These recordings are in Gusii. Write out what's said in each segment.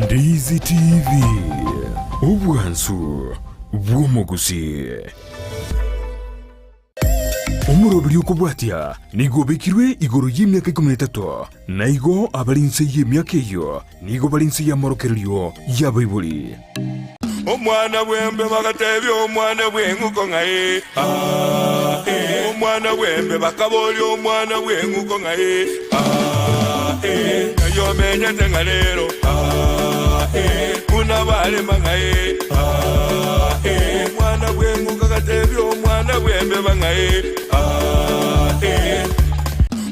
Ndizi TV, obwansu bw'omogusii. Omoroberi okobwatia nigo obekirwe igoro y'emiaka ikomi na etato, na igo abare inse y'emiaka eyio nigo bare inse y'amorokererio y'abaibori. Omwana bw'embe bagatebia omwana bw'eng'uko ng'a ee, aa, ee. Omwana bw'embe bakaboria omwana bw'eng'uko ng'a ee, aa, ee. Ng'ai omenyete ng'a rero, aa, ee. Buna barema ng'a ee, aa, ee. Omwana bw'eng'uko agatebia omwana bw'embeba ng'a ee, aa, ee.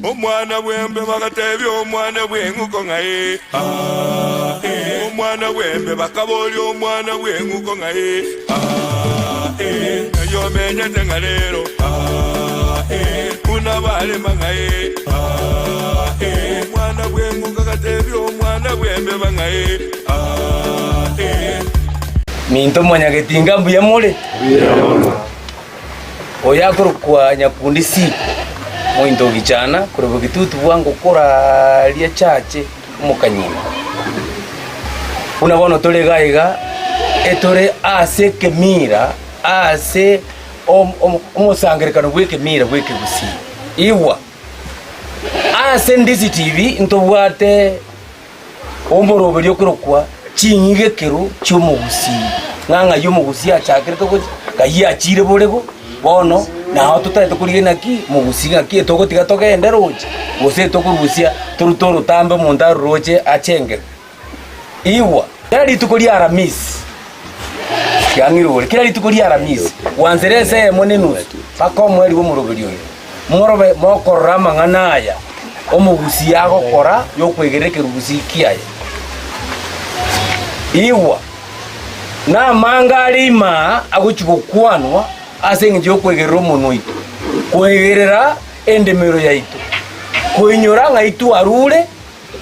Omwana bw'embe bagatebia omwana bw'eng'uko ng'a ee, aa, ee. Omwana bw'embe bakaboria omwana bw'eng'uko ng'a ee, aa, ee. Ng'ai omenyete ng'a rero, aa, ee. Buna barema ng'a ee, aa, ee. Omwana bw'eng'uko agatebia omwana bw'embeba ng'a ee, aa, ee. Minto mwanyagetinga mbuya more? Oyo akorokwa Nyakundi C. Mointo o Gichana, korwa Bogitutu bwango koraria chache omokanyima. Buna bono tore iga iga, etore ase ekemira ase omosangererekano bw'ekemira bw'ekegusii. Igwa, ase Ndizi TV ntobwate Omoroberio okorokwa ching'igekero chi'omogusii, ng'a ng'ai omogusii achakerete gocha, ng'ai achiire borego, bono nao totaete korigia naki mogusii ng'aki etogotiga togende roche, gose etokorusia torute orotambe omonto aroroche achengere. Igwa, kera rituko ria Aramisi, tiga ng'irore, kera rituko ria Aramisi, gwanchera ensa eyemo na enusu, mpaka omoerio bw'omoroberio oyo. Morobe mokorora amang'ana aya omogusii agokora y'okwegerera ekerugusii kiaye. Igwa, namanga are imaa agochia gokwanwa ase engencho y'okwegerera omonwa oito, kwegerera endemero yaito, koinyora ng'ai twarure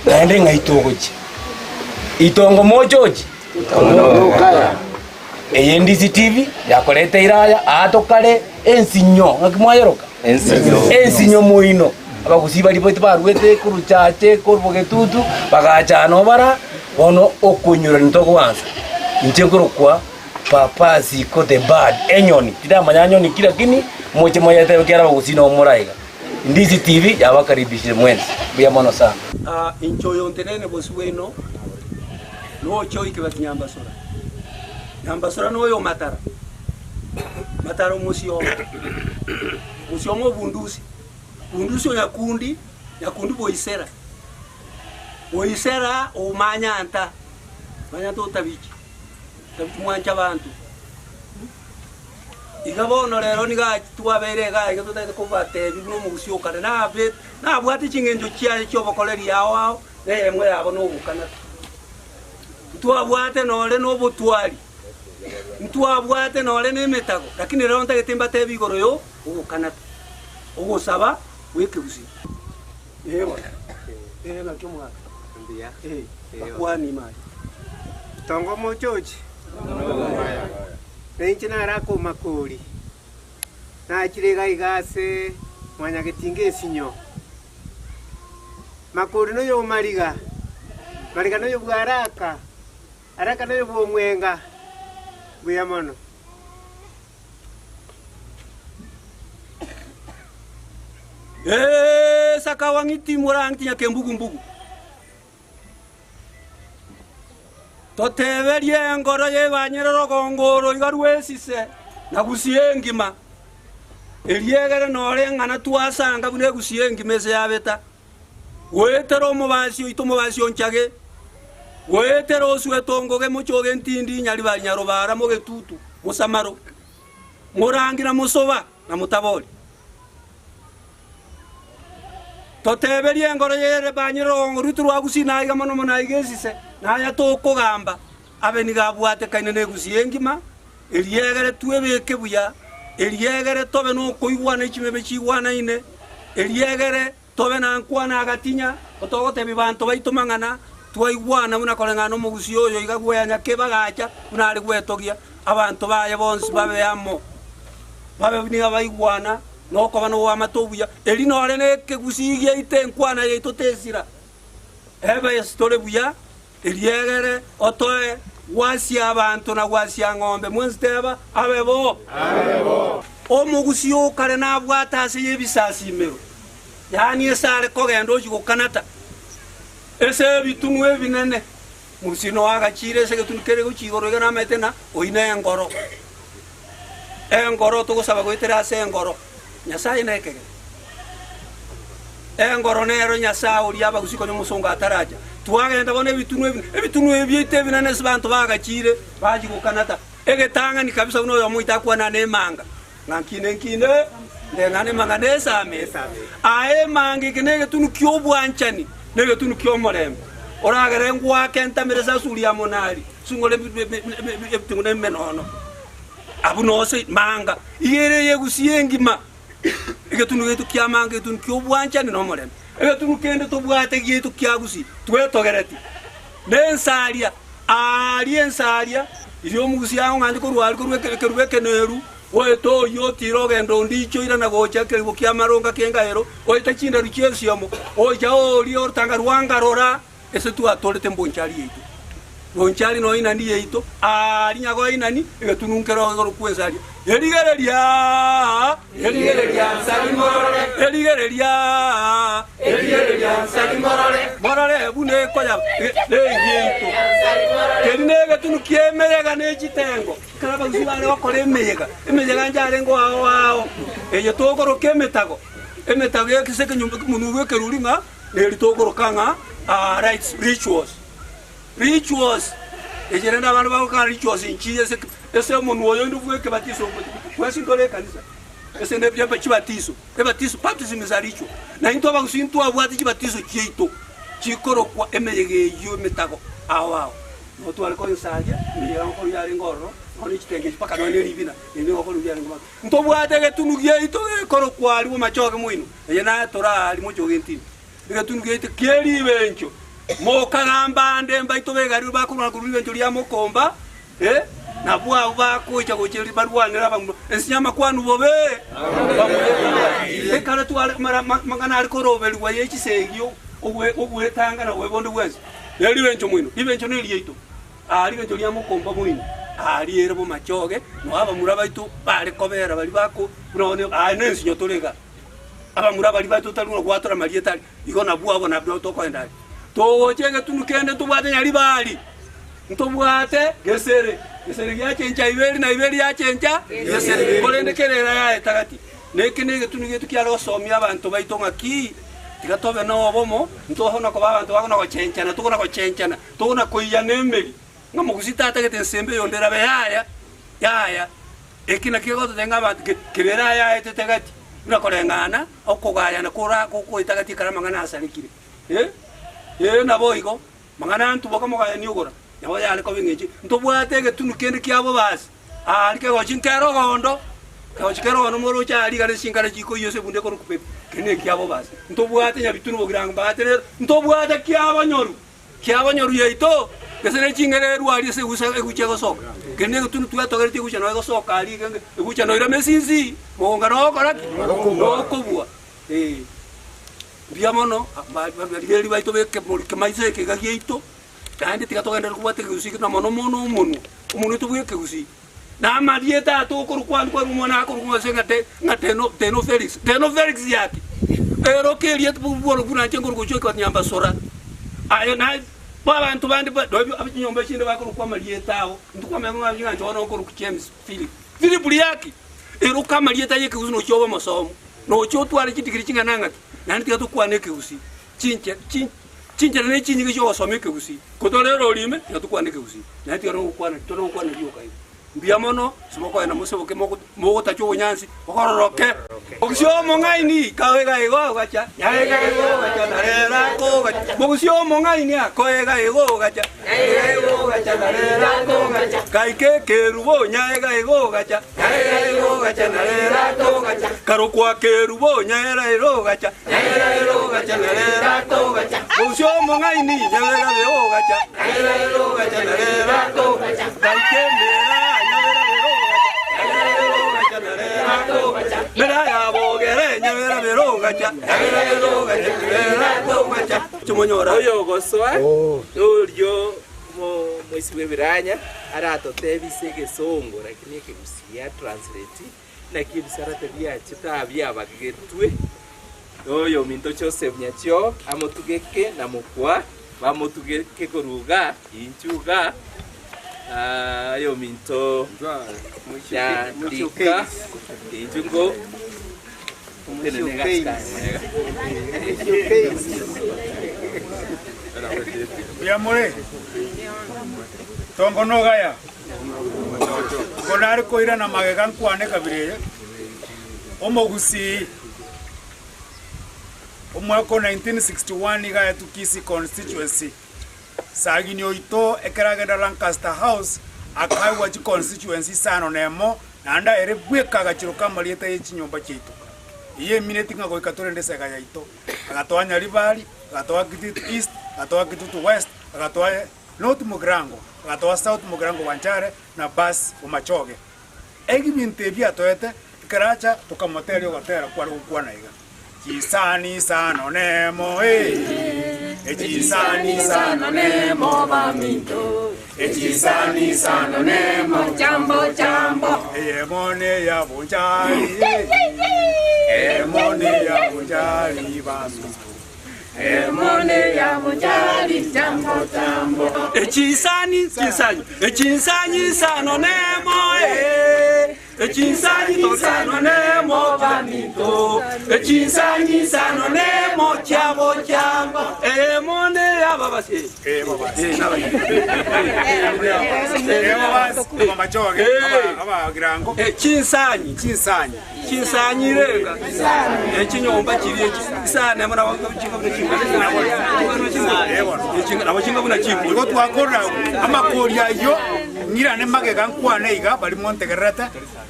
naende ng'ai togochia. Itongo mochochi? Eye Ndizi TV yakoreteire aya aa tokare ensinyo ng'aki mwayeroka ensinyo moino abagusii baria baito baruete korwa chache korwa bogetutu bagacha ano bara bono okoinyorania togoansa inche nkorokwa papa Ziko the bird enyoni tindamanya nyoni ki lakini moche moyetebe ekiagera abagusii nabo more aiga Ndizi TV yabakaribishire mwensi mbuya mono sana. Inche oyo ntenene bosio bwaino, noche oike bati Nyambasora. Nyambasora noyo Matara, Matara omosioma, omosioma o Bundusi, Bundusi o Nyakundi, Nyakundi Boisera, Boisera o Manyanta, Manyanta o Tabichi, Tabichi mwancha abanto. Iga bono rero nigo twabeire iga iga totagete kobatebia buna omogusii o kare nabe nabwate ching'encho chiaye chi'obokoreri ao ao, na eyemo yabo nogokanata. Ntwabwate nore nobotwari, ntwabwate nore nemetago, lakini rero ntagete mbatebie igoro yo ogokanata, ogosaba gw'ekegusii. Ee bono, ee naki omwaka, ee bakwani imari. Tonga omochochi, na inche narake omakori, nachire iga iga ase mwanyagetinga esinyo. Makori noyo o Mariga, Mariga noyo bw'Araka, Araka noyo bw'Omwenga. Mbuya mono. Ee, Sakawa ng'iti morang'iti nyakembugu-mbugu. Toteberie engoro y'ebanyere rogongo oro iga rw'esise na gusia engima, eriegere nore eng'ana twasanga buna egusia engima ase yabeta. Goetera omobasi oito omobasi o nchage, goetera oswete ongoge mochoge ntindi nyaribari nyarobara mogetutu mosamaro, morangi na mosoba na motabori. Toteberie engoro y'erebani rogongo rwaito rwa gusii na aiga mono mono aiga esise, na aya tokogamba abe nigo abwatekaine negusi engima, eriegere twebeke buya, eriegere tobe nokoigwana echimeme chigwanaine, eriegere tobe na nkwana agatinya, otogotebia banto baito mang'ana, twaigwana buna koreng'ana nomogusii oyo iga gwenya kebagacha buna are gwetogia, abanto baye bonsi babe amo, babe nigo baigwana. Nokoba noboamate obuya, eri nore nekegusii giaito enkwana yaito tesira. Ebe ase tore buya. Eriegere otoe gwasia abanto na gwasia ng'ombe mwensi teba, Abe bo. Omogusi o kare nabwate ase y'ebisasimero, yaani ase are kogenda ochia gokanata ase ebitunwa ebinene. Mogusi noyo agachiire ase egetunu kere gochia igoro iga namaete ng'a oyio nengoro. Engoro togosaba goetera ase engoro, Nyasae nekegena. Engoro nero Nyasae oria abagusi konya omosongo ataracha. Twagenda bono ebitunwa ebi, ebitunwa ebi biaito ebinene ase abanto bagachire, bachia gokanata. Egetang'ani kabisa buna oyomo oito akwana nemanga, ng'a nkine nkine, ndeng'ane emanga nesame. Aye emanga eke negetunu ki'obwanchani, na egetunu ki'omorembe. Oragere ngwake ntamere ase asuri amo nari, sungore ebitungu na emenono. Abwo nonsi manga, iga ere eyegusia engima. Egetunu giaito ki'amanga, egetunu ki'obwanchani na omorembe. Egetunu kende tobwate giaito kia gusii, twetogereti nensaria, aaria ensaria, erio omogusi aong'anche korwa aria korwa ekerubo ekeneru, goeta oyio otire ogenda onde iche oirana gocha ekerubo ki'amaronga ki'engaero, goeta chinderu chi'ensiomo, gocha oria orotanga rwangarora. Ase twatorete mbonchari yaito, bonchari noyo inani yaito, aaria nyagoe inani, egetunu nkero igoro kw'ensaria. Erigereria, erigereria nsari morore, erigereria, erigereria nsari morore, morore buna ekoyaba negiaito. Keri negetunu ki'emeyega ne chitengo, ekero abagusi bare gokora emeyega, emeyega inche arenge ao ao, eye tokoroka emetago, emetago ase ekenyomba ekemonwa bw'ekeruri ng'a. Neri tokoroka ng'a rites, rituals. Rituals, echi rende abanto bagoka ng'a rituals nchiya ase ase omonwa oyo inde bwa ekebatiso bwensi ntore ekanisa, ase ne bia chibatiso, ebatiso, baptism is a ritual. Na intwe abagusii ntwabwate chibatiso chiaito chikorokwa emeyega eyio emetago ao ao. Nigo tware koensaria emeyega ngokorwa yarenge ororo, nonya ne chitengo echi mpaka nonya ne ribina, eri nigo ngokorwa riarenge bono. Ntobwate egetunu giaito gekorokwa aria bomachoge moino, eye naye tore aaria mochoge entindi. Egetunu giaito kie ribencho, mokagamba ande mbaito begarirwe bakorwana korwa ribencho ria mokomba, eh, nabwo abwo bakoicha gocha erio barwanere abamura ense y'amakwanu bobe. Bamura ekero tware mara mang'ana are koroberigwa ye chisegi ogwe ogwetanga na bonde bwensi. Ne ribencho moino, ribencho neriaito. Aa rigencho ria mokomba moino, aa riere bomachoge, nao abamura baito bare kobera baria bako buna bono aa nensinyo tore iga. Abamura baria baito totari buna gwatora amarieta aria, igo nabwo abwo nabwo tokoenda aria. Togocha egetunu kende ntobwate Nyaribari, ntobwate Gesere, Gesere giachencha Iberi na Iberi yachencha Gesere, korende kera era yaeta gati. Neke negetunu giaito kiare gosomia abanto baito ng'aki, tiga tobe nobomo, ntokona koba abanto bakona gochenchana, tokona gochenchana. Tokona koiyana emeri, ng'a mogusii tatagete ensembe eyonde erabe yaya, yaya. Eki nakio egototebia ng'a abanto ke kera erayaetete gati, buna koreng'ana okogayana kora gokoeta gati ekero amang'ana asarekire. Eh, eh naboigo, mang'ana antuboka mogayani ogora, nabo yare koba eng'encho. Ntobwate egetunu kende kia bobasi, aria kegochi nkere ogondo, kegochi kere ogondo moroche aria igare chingara chikoiywa ase ebunda ekorokwa pepe, keria nekia bobasi. Ntobwate nyabitunu bogirango mbate rero, ntobwate kiabonyoru. Kiabanyoru yaito, gese ne ching'ere erwe aria ase egusa egucha egosoka. Keri negetunu twetogeretie egucha noyo egosoka aria egenge egucha noirame esinsi, mogonga nogokora ki? Nokobua. Ee. Mbuya mono, barigereria baito ba ekemori kemaiso eke iga giaito, naende tiga togenderere kobwata ekegusii na mono mono omonwa, omonwa oito bwa ekegusii. Na amarieta aya tokorokwa ande kwarwa omwana akorokwa gose ng'a te ng'a teno teno Felix, teno Felix yaki? Ero keria bwono buna inche nkorokwa Joshua Nyambasora. Aye naye bo abanto bande ba dobi abe chinyomba echinde bakorokwa amarieta abo, intwe kwamanya ng'a ng'a inche bono nkorokwa James Philip. Philip riaki? Eroka amarieta ya ekegusii nochia obe omosomo, nochia otware chidigiri ching'ana ng'aki, naende tiga tokwane ekegusii. Chinche chin chinchera ne chinyinga chi'ogosoma ekegusii, kotore erori ime, tiga tokwane ekegusii, naende tiga nogokwana tore gokwana rioka igo. Mbuya mono, ase mokoenda moseboke mogo mogotacha obonyansi, bokororoke. Mogusia omong'aini kaoiga igo ogacha, nyaega igo ogacha narera akogacha. Mogusia omong'aini akoega igo ogacha, nyaega igo ogacha narera akogacha. Gaika ekerubo nyaega igo ogacha, nyaega igo ogacha narera akogacha. Karokwa kerubo nyaera ero ogacha, nyaera ero ogacha narera akogacha. Mogusia omong'aini nyaera be ogacha, nyaera ero ogacha narera akogacha. Gaika emera nyabera bero ogacha, nyaera ero ogacha narera akogacha. Mera yabogere nyabera bero ogacha, nyaera ero ogacha narera akogacha. Chimonyora. Oyogosoa norio. Omoisi bw'ebiranya aratotebie ase egesongo lakini ekegusii atranslate naki ebisarate biachete aa biabagetwe na oyominto Joseph Nyachio amotugeke na mokwa bamotugeke korwa igaa inchu igaa oyominto Nyandika inchu ngo ntenene egasi kaye magega. Mbuya more? Tongo nogaya? Igo nare koirana magega nkwane kabira eye, Omogusii, omwaka o 1961 iga aetwe Kisii constituency, Sagini oito ekero agenda Lancaster House akaegwa chiconstituency isano na emo naende ere bweka agachiroka amarieta ye chinyomba chiaito. Eyio emineti ng'a goika torende esega yaito. Agatoa Nyaribari, agatoa Kitutu East, agatoa Kitutu West, agatoa North Mugirango, agatoa South Mugirango Wanchare na Bas Bomachoge. Ebinto ebi atoete ekero acha tokamoteria ogotera kware gokwana iga, Chisani isano nemo, eh, echisani isano nemo baminto, echisani isano nemo, Chambo, chambo. Eyemo neya bonchari, eh, eyemo neya bonchari baminto. Echinsanyi chinsanyi echinsanyi isano nemo eh, echinsanyi isano nemo baminto echinsanyi isano nemo chiabo chiabo eyemo ne yababasi Chinsanyi Chinsanyi. Chinsanyi renga echinyomba chiria echi isane amo nabo chinga buna chimbori nabo chinga buna chimbori. Igo twakorora amakori ayio ng'irane magega nkwane iga baria montegererete,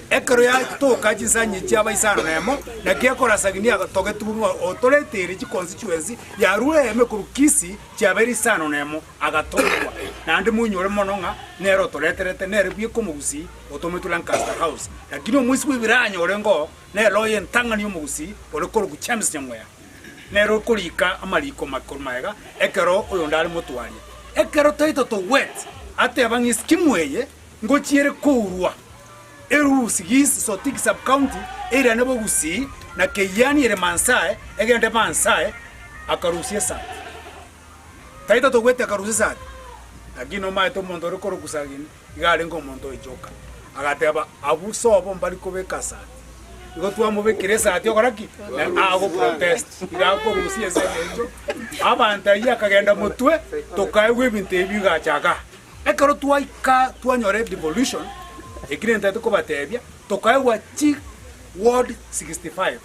ekero yatoka chinsanyi echi chiaba isano na emo, naki ekora Sagini agatogetigwe ng'a otoreteire chiconstituency yarure eyemo ekorwa Kisii chiabeire isano na emo, agatogigwa. Naende moinyore mono ng'a nere otoreterete nere bweka omogusii otometwe Lancaster House. Lakini omoisia bw'ebiranya orenge oo nere oye entang'ani y'omogusii ore korokwa James Nyamweya. Nere okorika amariko makorwa magega ekero oyonde are motwaria. Ekero Taito Togweti ateba ng'a esikimu eye ngochiere kourwa Erusi, Gisi, Sotik Sub-County eirane bogusii na Keiani ere Mansae egende Mansae akarusia esati. Taito Togweti akarusia esati lakini nomaete omonto ore korokwa Sagini Iga arenge omonto oichoka, agateba, Abwo sobo mbari kobeka esati. Igo twamobekire esati okora ki? Na ago protest. Iga akorusia ase eng'encho abanto ayio akagenda motwe, tokaegwa ebinto ebi bigacha igaa. Ekero twaika twanyora edevolution, eki nintagete kobatebia, tokaegwa chi ward 65,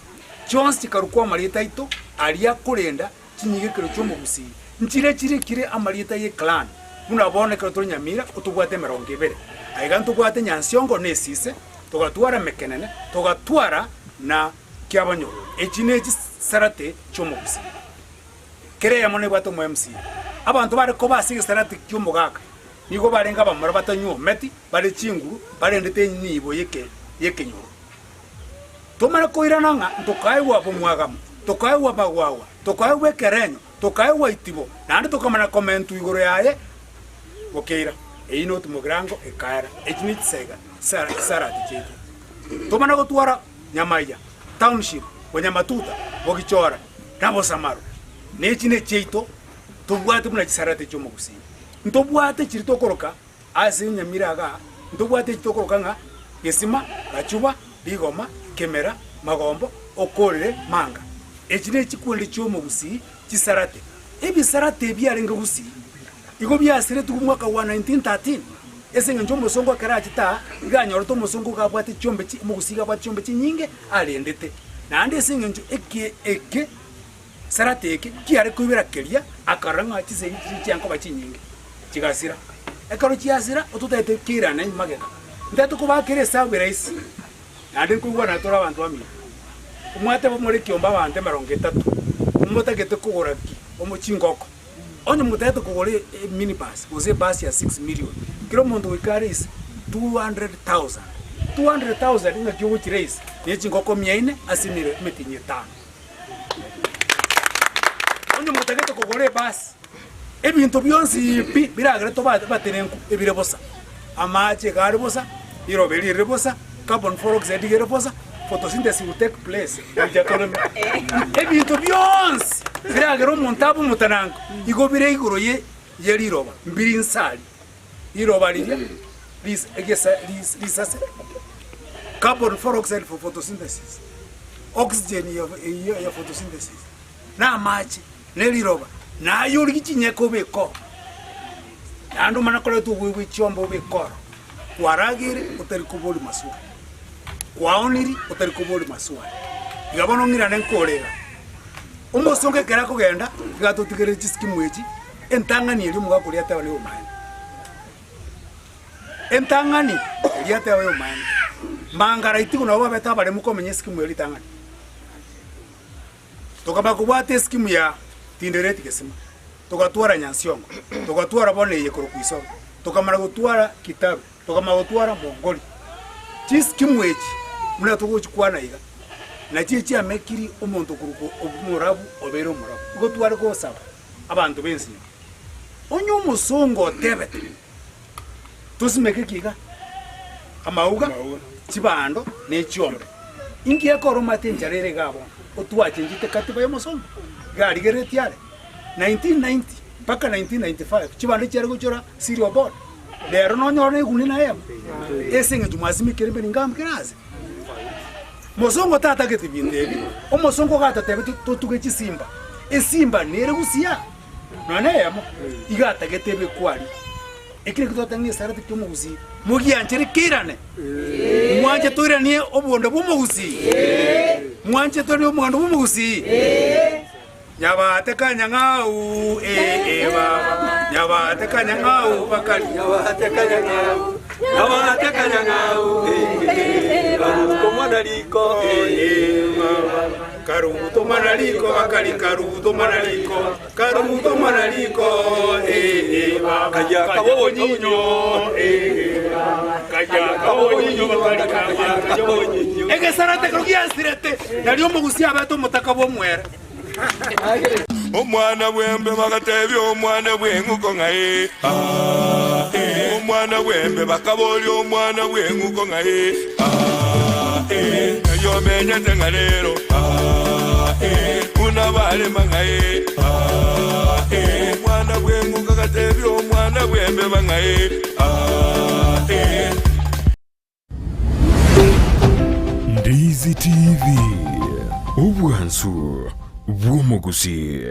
chionsi chikarokwa amarieta aito aria akorenda chinyigekero chi'omogusii, nchire chirikire amarieta ye clan, buna bono ekero tore Nyamira otobwate emerongo ebere, aiga ntobwate Nyansiongo na Esise, togatwara Mekenene, togatwara na Kiabonyoru. Echi ne chisarate chi'omogusii. Kera eyemo nebwate omo MCA. Abanto bare koba ase egesarate ki'omogaka nigo barenge abamura batanyuometi, bare chinguru, barendete enibo y'eke y'ekenyoro. Tomare koirana ng'a ntokaegwa bomwagamo, tokaegwa amagwagwa, tokaegwa ekerenyo, tokaegwa itibo, naende tokamanya komentwa igoro yaye bokeira. Eyio notumogirango ekaera. Echi ne chisega chisarati chiaito. Tomana gotwara Nyamaiya, Township, Bonyamatuta, Bogichora, na Bosamaro. Nechi nechiaito tobwate buna chisarati chi'omogusii. Ntobwate chiria tokoroka Ase nyamira igaa ntobwate eki tokoroka ng'a gesima, gachuba, rigoma, kemera, magombo, okorire, manga. Echi ne chikwende chi'omogusii chisarate. Ebisarate ebi biarenge gusii igo biasiretigwe mwaka wa 1913 ase eng'encho omosongo ekero achete aa iga anyorete omosongo iga abwate chiombe chi omogusii iga abwate chiombe chinyinge arendete. Naende ase eng'encho eke eke sarate eke kiare koibera keria akarora ng'a chisegi chiria chiankoba chinyinge. Chigasira. Ekero chiasira, ototagete keirane magega. Ntagete kobakera esabu eraisi, naende nkoigwanana tore abanto bamino. Omwateba more ekiombe abanto emerongo etato, motagete kogora ki? Omo chingoko. Onye motagete kogora e minibus gose ebus ya six million, kera omonto goika araise 200,000. 200,000 ng'aki ogochiraise? Ne chingoko mia ine ase emere emetienyi etano. Onye motagete kogora ebus. Ebinto bionsi pi biragere tobe abatenenku ebire bosa, amache iga are bosa, riroba eri rire bosa, carbon four-oxide iga ere bosa, photosynthesis will take place gocha toreme. Ebinto bionsi biragere omonto abe omotenenku igo bire igoro ye ye riroba, mbiri inse aria. Riroba riria ris egesa ris risase, carbon four-oxide for photosynthesis, oxygen ya ya photosynthesis, na amache. ne riroba, na aye origie chinyeke obeke oo, naende omanye koreta obobe bwe chiombe obeke oro, kwarageire otari koboria maswali, kwaoniri otari koboria maswali. Iga bono ng'irane nkore iga, omosongo ekero akogenda, iga atotigerere chisikimu echi, entang'ani eria omogaka oria ateba nigo omaene. Entang'ani eria ateba yomaene, mangara itigo nabo babete abaremu komenya esikimu eria ritang'ani. Tokamanya kobwata esikimu ya Tindereti gesima, togatwara Nyansiongo, togatwara bono eye korokwa Isoro, tokamanya gotwara Kitaru, tokamanya gotwara Mongoli. Chisikimu echi buna togochikwana iga, nachio chiamekiri omonto korokwa omorabu obeire omorabu. Igo tware gosaba abanto b'ensinyo, onye omosongo otebete tosimeke ki iga? Amauga, chibando, ne chiombe. Inki ekoromate enchara ere igaa bono? Otwachenchete katiba y'omosongo? Iga arigereretie are 1990 mpaka 1995 chibando chiare gochora cereal board. Rero nonyore na egunia na eyemo ase eng'encho mwasimekire mbiringa amo kera ase. Mosongo tatagete binto ebi, omosongo iga atatebete totuge chisimba, esimba nere gusia nonya na eyemo, iga atagete ebekwe aria. Eki nakio twateba ng'a esarati ki'omogusii mogianchere keirane. Mwanche toiranie obonda bw'omogusii? Mwanche toiranie omwando bw'omogusii? Nyabate kanyang'au ee ee baba, nyabate kanyang'au bakari. Nyabate kanyang'au, nyabate kanyang'au ee ee karuto mwana riko ee ee baba. Karuto mwana riko bakari, karuto mwana riko, karuto mwana riko ee ee baba. Kaya kabonyinyo ee ee baba, kaya kabonyinyo bakari, kaya kabonyinyo. Egesarate ekero giasirete, nario omogusii abete omotaka bw'omwere. Omwana bw'embe bagatebia omwana bw'eng'uko ng'ai? Ah, eh. Omwana bw'embe bakaboria omwana bw'eng'uko ng'ai? Ah, eh. Ng'ai omenyete ng'a rero? Ah, eh. Buna barema ng'ai? Ah, eh. Omwana bw'eng'uko agatebia omwana bw'embe bang'ai? Ah, eh. Ndizi TV, obwansu bw'omogusii.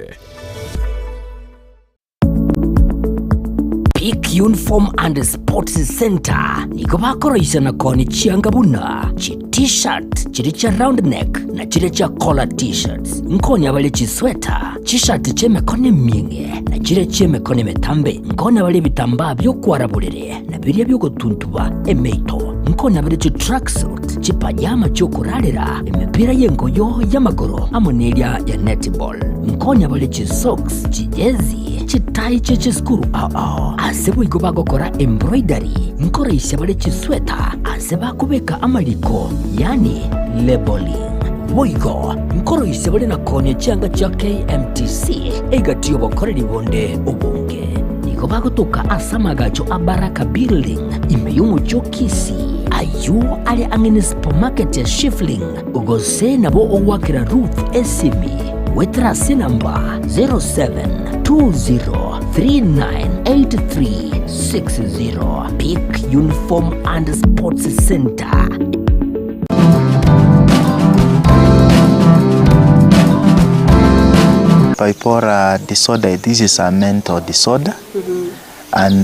Peak Uniform and Sports Centre nigo bakoroisia na koonia chianga buna chi T-shirt chiria chia round neck na chiria chia collar T-shirts. Nkonya bare chisweta, chishati chi'emekono emieng'e na chiria chi'emekono emetambe. Nkonya bare ebitambaa bi'okwara borere na biria bi'ogotuntuba emeito. Nkonya bare chitracksuit, chipajama chi'okorarera, emepira y'engoyo y'amagoro amo neria ya netball. Nkonya bare chisocks, chijezi, chitai chie chisukuru ao ao. Ase boigo bagokora embroidery, nkoroisia bare chisweta ase bakobeka amariko, yaani labelling. Boigo nkoroisia bare na koonia chianga chia KMTC egati y'obokoreri bonde obonge. Nigo bagotoka ase amagacho a Baraka Building ime y'omochie o Kisii, ayio are ang'e ne supermarket ya Shifling, gose nabo ogoakera Ruth esimi goetera ase enamba 0720398360. Peak Uniform and Sports Center. Bipolar disorder, this is a mental disorder and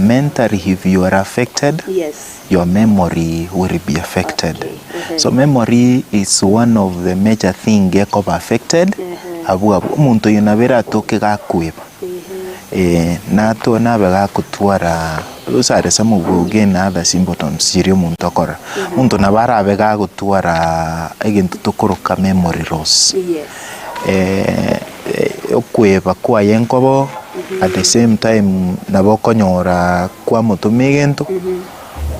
mentally if you are affected Yes. your memory will be affected. Okay. So memory is one of the major thing gekoba affected abwo abwo. Omonto oyo nabo eratoke gakweba eh, nato nabe gakotwara those are some of again other symptoms chiria omonto akorora. Omonto nabo arabe gagotwara egento tokoroka memory loss. Yes. Okweba kwaye nkobo at the same time nabo okonyora kwamotoma egento,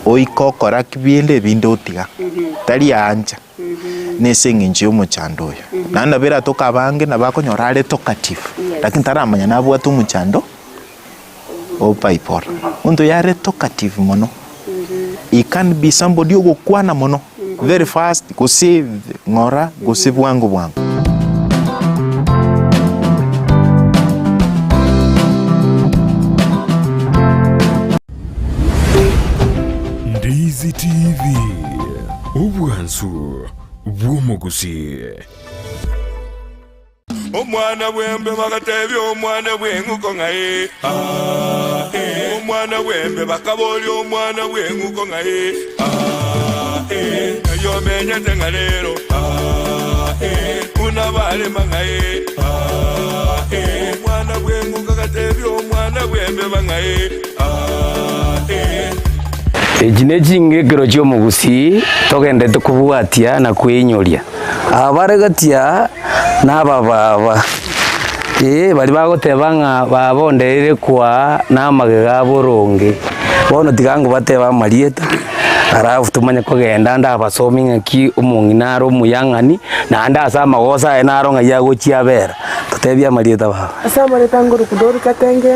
oike okora ki binde ebinde otiga, tari aancha, na ase eng'encho ya omochando oyo. Naende nabo eratoke abange nabo akonyora are talkative, Yes. Lakini taramanya nabwate omochando o bipolar. Omonto oyo are talkative mono, he can be somebody ogokwana mono very fast gose ng'ora gose bwango bwango. Ndizi TV, obwansu bw'omogusii. Omwana bw'embe bagatebia omwana bw'eng'uko ng'a ee, aa, ee. Omwana bw'embe bakaboria omwana bw'eng'uko ng'a ee, aa, ee. Ng'ai omenyete ng'a rero, aa, ee. Buna barema ng'a ee, aa, ee. Omwana bw'eng'uko agatebia omwana bw'embeba ng'a ee, aa, ee. Echi nechingekero chi'omogusii togenderete kobwatia na kweinyoria. Aba bare gati aa nabababa, ee, baria bagoteba ng'a baba onderire kwaa namagega a boronge. Bono tiga ngobatebe amarieta, alafu tomanye kogenda ndabasomie ng'aki omong'ina are omuyang'ani, naende ase amagoso aye naro ng'ai agochia abera. Totebie amarieta baba. Ase amarieta ngoruku Dorika Tenge,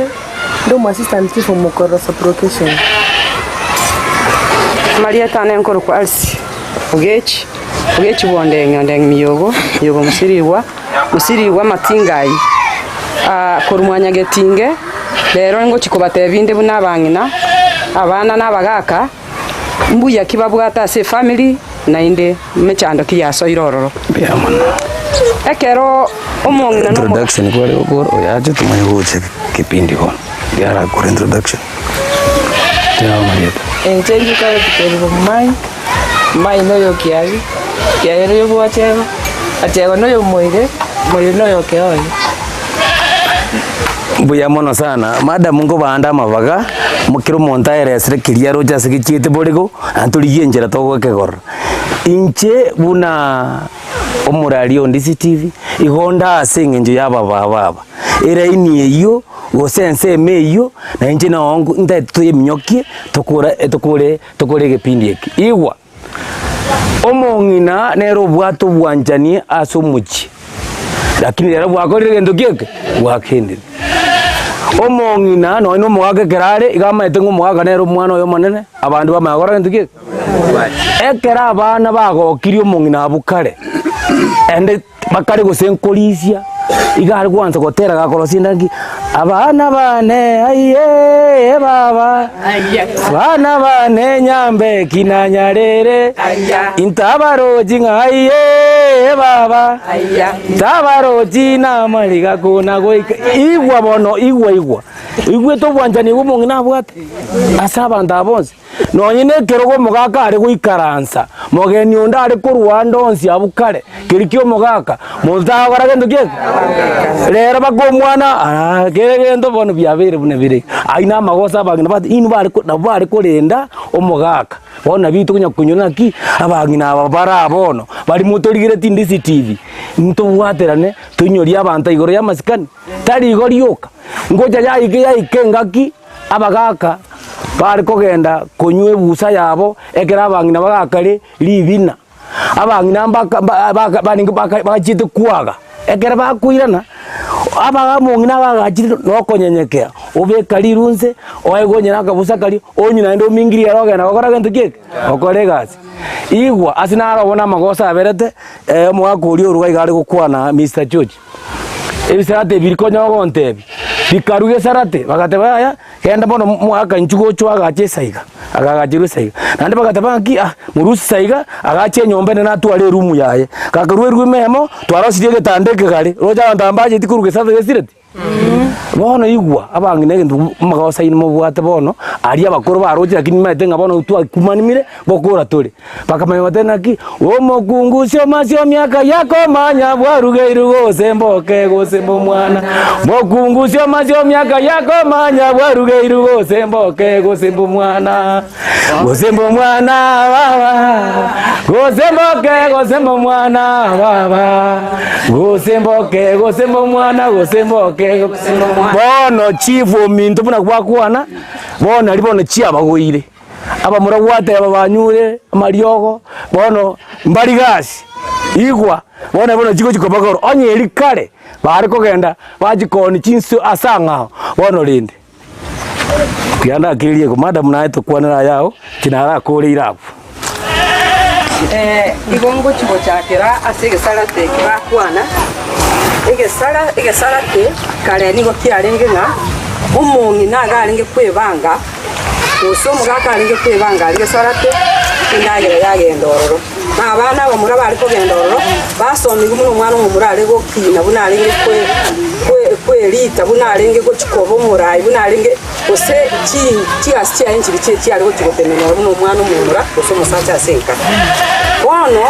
ndi omo assistant chief omokorero sub-location. Amarieta ane nkorokwa Alice Ogechi. Ogechi bw'ondeng'e, ondeng'e miyogo, miyogo mosirigwa, mosirigwa amatinga ayio. Ah, korwa mwanyagetinge, rero ngochia kobatebia inde buna abang'ina, abana na abagaka, mbuya ki babwate ase efamiri, naende mechando ki yasoire ororo. Mbuya mono. Ekero omong'ina na omo Introduction kware gokora oyache tomanye gocha kipindi bono riarakora introduction. Teba amarieta. Inche ndikare Kerubo Moi. Mai noyo Kiari, Kiari noyo bw'Achego, Achego noyo Moire, Moire noyo Keoyo. Mbuya mono sana, madam nkobande amabaga, kera omonto aeresere keria aroche ase gechiete borego, naende torigie enchera togokegora. Inche buna omorari o Ndizi TV, igo nde ase eng'encho ya abababa aba, eraini eyio, gose ensemo eyio, na inche noo ntaete toyeminyokie, tokore tokore Tokore egepindi eke. Igwa, omong'ina nere obwate obwanchani ase omochie, lakini rero bwakorire egento ki eke? Bwakendire. Omong'ina nonye na omogaka ekero are, iga amaete ng'a omogaka nere omwana oye omonene, abanto bamanya gokora gento ki eke? Ekero abana bagokirie omong'ina abwo kare, ende Bakare gose nkorisia, iga are gwansa gotera gakorosia endagera, Abana bane aye baba, abana bane nyambe kina nyarere, intabarochi ng'a aye baba, ntabarochi namariga kona goika. Igwa bono, igwa igwa, oigwete obwanchani obwo omong'ina abwate ase abanto aba bonsi. Nonye nekerogo omogaka are goikaransa, mogeni onde are korwa ande onsi abwo kare, keria ki'omogaka, monto tagokora gento ki eke? Rero baka omwana aa kere egento bono biabeire buna bire iga. Ayio na amagoso abang'ina but inwe bare ko nabwo bare korenda omogaka, bono nabio tokonya konyora naki, abang'ina aba bare aa bono, baria motorigereti Ndizi TV, ntobwaterane toinyorie abanto igoro ya amasikani, tari igo rioka, ngocha yaika yaika engaki. Abagaaka bare kogenda konywa ebusa yabo ekero abang'ina bagakare ribina. Abang'ina mbaka baka barenge baka bachiete kwaga, ekero bakoirana, abaga omong'ina agagachire nokonyenyekea, obeka rirunse, oegwe onye na akabusa karia, onywe naende omingirie ere ogenda gokora gento ki eke? Gokora egasi. Igwa ase naro bono amagoso aberete, omogaka oria orwa iga are gokwana Mister George. Ebisarate ebi konya ogontebia, bikarua esarate, bagateba yaya, genda bono moaka inchuo gochwa agache esaiga, akagacherwa esaiga. Naende bagateba ng'aki ah, morusie esaiga, agache enyomba enene atware erumu yaye. Gakorwa erumu eyemo, twarosirie egetanda ekegare, roche abanto aba mbacheti korwa gesarate gesireti? Bono igwa, abang'ina egento amagoso aino mobwate bono, aria abakoro baroche lakini nimaete ng'a bono twakumanimire, Gokora tore. Bakamanya batari naki, Omokungu sioma siomia akayia komanya bwarugeirwe gose mboke gose mbomwana. Mokungu sioma siomia akayia komanya bwarugeirwe gose mboke gose mbomwana. Gose mbomwana baba, gose mboke gose mbomwana baba, gose mboke gose mbomwana gose mboke gose mbomwana. Bono chifu ominto buna gwakwana, bono nari bono chiabagoire. Abamura gwateba banyure amariogo, bono mbari gasi. Igwa, bono bono chigochi koba igoro, onye eria kare bare kogenda bachikoonia chinsu ase ang'ao, bono rende tiga ndakiririe igo, madam naye tokwanere aya ao, inche narakoreire abwo. Igo ngochia gochakera ase egesarate eke bakwana, egesara egesarate kare nigo kiarenge ng'a omong'ina iga arenge kwebanga, gose omogaka arenge kwebanga aria gesarate, endagera yagenda ororo. Na abana abamura bare kogenda ororo, basomigwe buna omwana omomura are gokina, buna arenge kwe kwe kwerita, buna arenge gochia koba omorai, buna arenge gose chi chigasi chiaye nchiria chie chiare gochia gotenena ore buna omwana omomura gose omosacha ase enka. Bono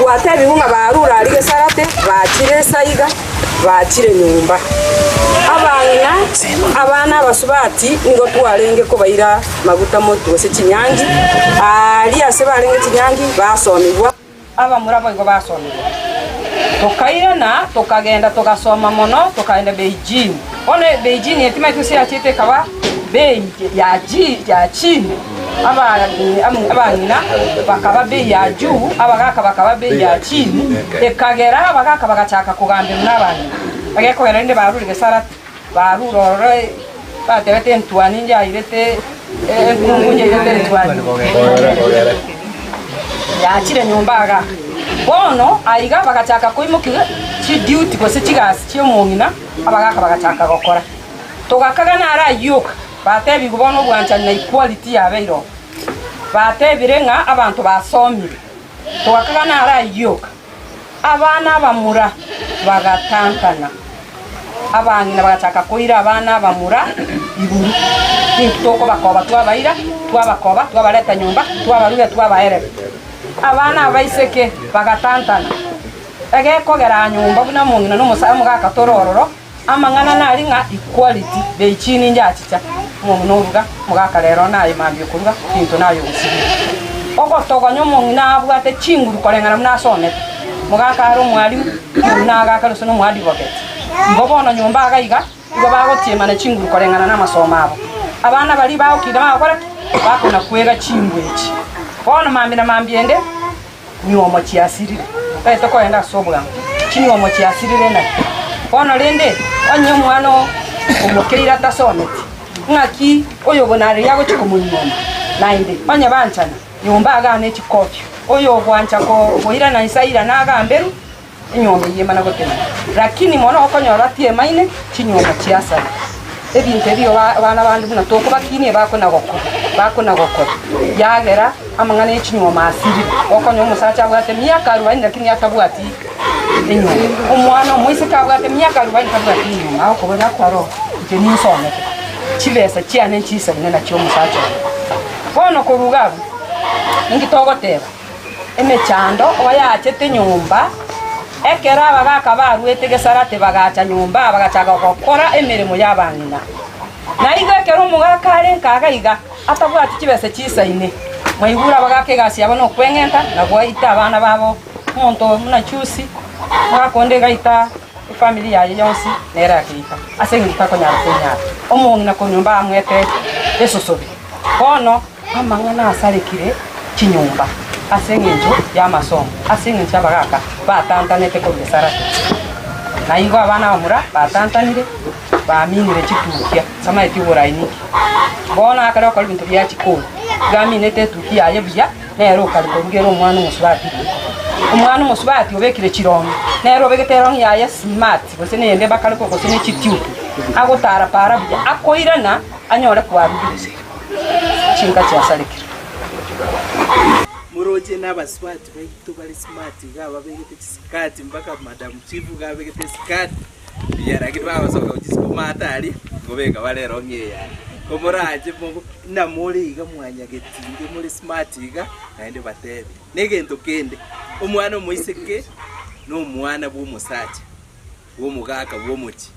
gwatebigwe ng'a barure aria gesarate, bachire esaiga, bachire nyomba. Abang'ina, abana abasubati nigo twarenge kobaira maguta motwe gose chinyangi, aaria ase barenge chinyangi basomigwa. Abamura boigo basomigwa. Tokairana tokagenda togasoma mono tokaenda Beijing. Bono Beijing eye timanyeti gose yachete ekaba bei ya ji ya chini, abang'ina bakaba bei ya juu, abagaka bakaba bei ya chini, ekagera abagaka bagachaka kogamberwa na abang'ina. Egekogera rende barure gesarate, barure ororo batebete entwani njairete enkungu njairete entwani yachire nyomba igaa. Bono aiga bagachaka koimokia chiduty gose chigasi chi'omong'ina, abagaka bagachaka gokora. Togakaga naro ayio oka, batebigwe bono obwanchani na equality yabeire oo. Batebire ng'a abanto basomire. Togakaga naro ayio oka. Abana abamura bagatantana, abang'ina bagachaka koira abana abamura iguru. Intwe tokobakoba twabaira, twabakoba, twabareta nyomba, twabarugia twabaerera. Abana abaiseke bagatantana, egekogera nyomba buna omong'ina na omosae omogaka tore ororo, Amang'ana nari ng'a equality bei chini njachicha, omong'ina oruga, omogaka rero naye mambia okoruga, binto naye ogosibia. Ogotogonya omong'ina abwate chinguru koreng'ana buna asomete, mogaka are omwalimu, omong'ina agakare gose nomoadvocate. Igo bono nyomba iga iga, igo bagotiemana chinguru koreng'ana namasomo abo. Abana baria bagokina bagokora ki? Bakona kwega chinguru echi. Bono mambia na mambia ende, Nyuomo chiasirire, tari tokoenda ase obwango, chinyuomo chiasirire naki? Bono rende, onye omwana oo omokeire atasometi, ng'aki oyobonareria agochia komonyuoma? Naende onye banchana, nyomba agane chikofio, oyogwancha koirana inse airane agamberwe, enyuomo eyio emana gotenena. Lakini mono okonyora tiemaine chinyuomo chiasareka. Ebinto ebi abana bande buna tokobakinia bakona gokora, bakona gokora, yagera amang'ana ye chinyuomo asirire. Okonyora omosacha abwate miaka arubaini lakini atabwati enyuomo. Omwana omoiseke abwate miaka arubaini tabwati enyuomo, agokobora akware oo inche ninsomete, chibesa chiane nchisaine nachio omosacha oyo. Bono korwa iga abwo, ninki togoteba? Emechando oyachete nyomba, ekero abagaaka baruete Gesarate bagacha nyomba, bagachaka gokora emeremo y'abang'ina. Na igo ekero omogaka are nkaga iga, atabwati chibesa chisaine, mwaigure abagaaka egasi yabo nokweng'enta na gwaita abana babo, omonto buna Chusi, omogaka onde igaita efamiri yaye yonsi nere akeita, ase eng'encho takonyara kwenyara. Omong'ina korwa nyomba amwete esosobi. Bono Amang'ana asarekire chinyomba ase engencho y'amasomo, ase engencho y'abagaaka batantanete korwa esarate. Na igo abana abamura batantanire, baminire chitukia, bamaeti oborai ninki. Bono akare gokora ebinto bia chikoni, iga aminete etukia yaye buya, nere okare korugera omwana omosubati riko. Omwana omosubati obekire chirong'i, nere obegete erong'i yaye smart, gose neyende bakare korwa gose ne chitube, agotara para buya, akoirana anyore kwarugire. Chinka chiasarekire. Moroche nabasubati baito bare smart iga babegete chisikati mpaka madam chief iga abegete esikati buya lakini bagosoka gochia isiko maate aria nkobeka bare erong'i eye aria. Ko morache mobo buna more iga mwanyagetinge more smart iga naende batebi. Na egento kende, omwana omoiseke na omwana bwa omosacha. bw'omogaka bw'omochie.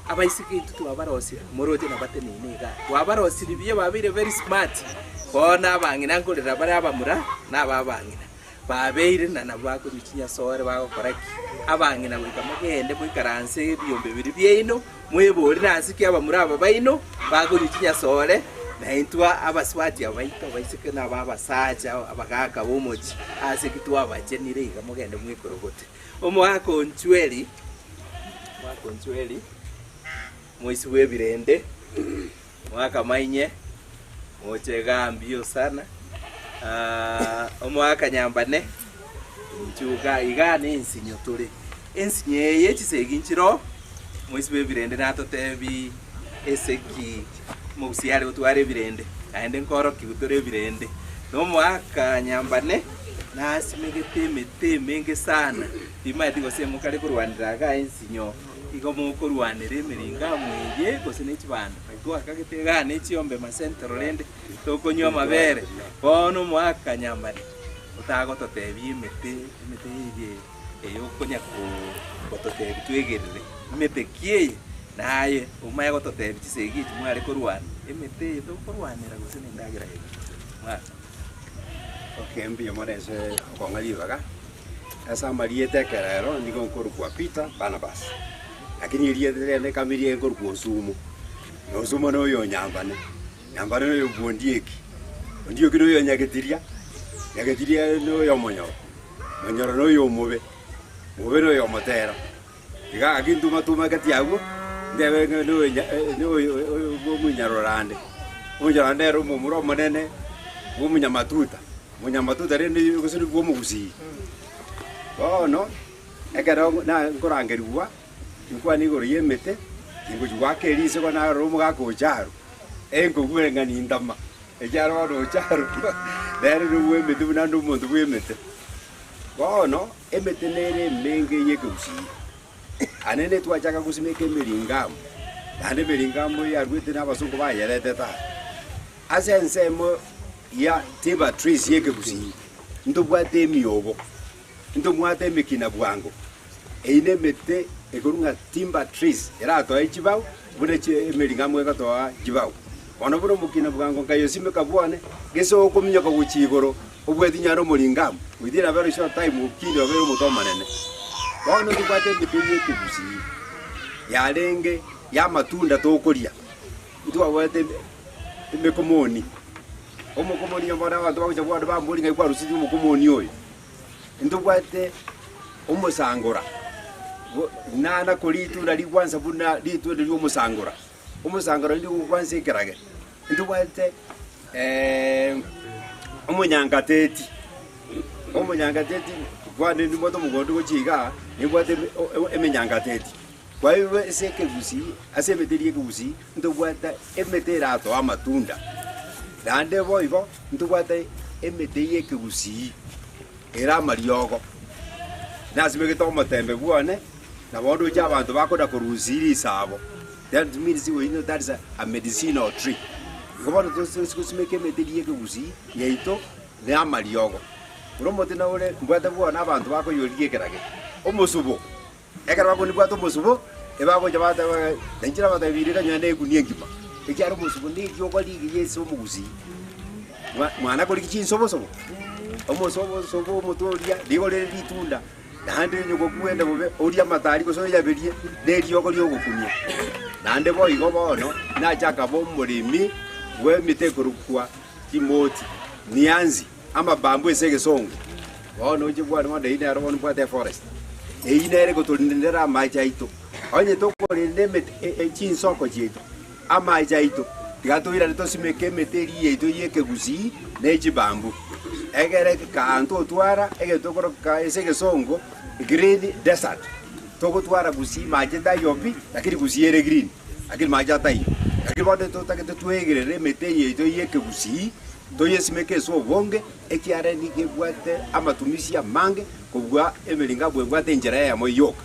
Abaiseke intwe twabarosirie, moroche nabateneine igaa, twabarosirie buya babeire very smart, bono abang'ina nkorera bare abamura na aba abang'ina, babeire na nabo bakonywa chinyasore bagokora ki? Abang'ina goika mogende moikaranse ebiombe biria biaino, mwebori nase ki abamura aba baino bakonywa chinyasore. Na intwe abasubati abaito abaiseke na abasacha abagaaka b'omochie, ase ki twabachenire iga mogende mwekorogote. Omoaka o Nchweri, omoaka o Nchweri, moisi bw'ebirende, omoaka mainye, moche igaa mbio sana, omoaka nyambane, inchuo igaa igaa nensinyo tore. Ensinyo eye chisegi nchiroo, moisi bw'ebirende natotebi esegi omogusii are gotwara ebirende, naende nkorokigwa tore ebirende. Na omoaka nyambane nasimegete emete emenge sana, timanyeti gose mokare korwanera igaa ensinyo, igo mokorwanera emeringo amo eye gose ne chibando. Twakagete igaa ne chiombe masentero rende tokonywa amabere, bono omoaka nyambane otagototebia emete, emete eye eye okonya gototebia twegerere, emete ki eye? Naye omanye gototebia chisegi echi mware korwana, emete eye tokorwanera gose nendagera yaito. Mwaka. Okay, mbuya mono ase okong'a ribaga. Ase amarieta ekerero nigo nkorokwa Peter Barnabas, lakini erieta riane kamiri nkorokwa Osumo, na Osumo na oyo Nyambane, Nyambane na oyo bwa Ondieki, Ondieki na oyo Nyagetiria, Nyagetiria na oyo Omonyoro, Monyoro na oyo Omobe, Omobe na oyo Omotera. Iga gaki ntuma-tumageti agwo, ndebe ng'a noyo bw'omonyarorande. Omonyarorande nere omomura omonene bw'omonyamatuta, omonyamatuta rende gose bw'omogusii. Bono, ekero na nkorangerigwa, nkwane igoro y'emete, tingochia goaka erisiko narora omogaka ocharo, enkogwera ng'a nintama, ekiagera bono ocharo nere nobw'emete buna nde omonto bw'emete. Bono emete nere emenge y'ekegusii, ane netwachaka gosimeka emeringamu, naende emeringamu yaruete na abasongo bayeretete aa. Ase ensemo ya timber trees y'ekegusii, ntobwate emiogo, ntobwate emekina bwango, eyio na emete ekorwa ng'a timber trees eratoe chibao buna chi emeringamu egotoa chibao. Bono buna omokina bwango nkayosimeka bwane, gese okominyoka gochia igoro, Obweti nyare omoringamu, within a very short time okinde obeire omote omonene. Bono ntobwate emete y'ekegusii yarenge y'amatunda tokoria, ntwabwate emekomoni, omokomoni bono abanto bagocha bono bambori ng'ai kwarusetie omokomoni oyo. Ntobwate omosangora, bo nana koria ritunda rigwansa buna ritunda ria omosangora, omosangora nigo ogwansa ekerage. Ntobwate omonyangateti, omonyangateti kwane nimbwate omogondo gochia igaa, nimbwate emenyangateti. Kwa hivyo ase ekegusii, ase emete eria ekegusii, ntobwate emete eratoe amatunda, naende boigo ntobwate emete ya ekegusii ere amariogo. Nasimegete omotembe bwane, nabo ndoche abanto bakonya korusia risabo. That means we know that is a medicinal tree. Igo bono togosimeka emete eria y'ekegusii yaito na amariogo. Ore omote na ore mbwate bwono abanto bakoyorigia ekerage, omosubo. Ekero bakoni bwate omosubo, ebagocha bateba na inche nabatebirie iga nonye na egunia engima, ekiagera omosubo na eriogo rigiya ase omogusii. Mwa mwana korigia chinsobosobo, omosobosobo omote oria nigo rire ritunda. Naende onye gokogenda bobe, orie amatari gose oyaberie neriogo ri'ogokumia. Naende boigo bono nache akaba omoremi bw'emete ekorokwa timoti, mianzi, amabambo ase egesongo. Bono inche bwane bono eyio nero bono mbwate eforest. Eyio nere egotorindera amache aito. Onye tokorenda emete chinsoko chiaito, amache aito, tiga toirane tosimeke emete eria yaito y'ekegusii ne chibambu, egere kaanto otwara egento tokoroka ase egesongo green desert, togotwara gusii mache taiyo pi, lakini gusii ere green, lakini mache ataiyo. Lakini bono totagete twegerere emete eye yaito y'ekegusii, toyesimeke ase obonge, ekiagera nigo ebwate amatumisi amange kobua emeringabu ebwate enchera eyemo yoka.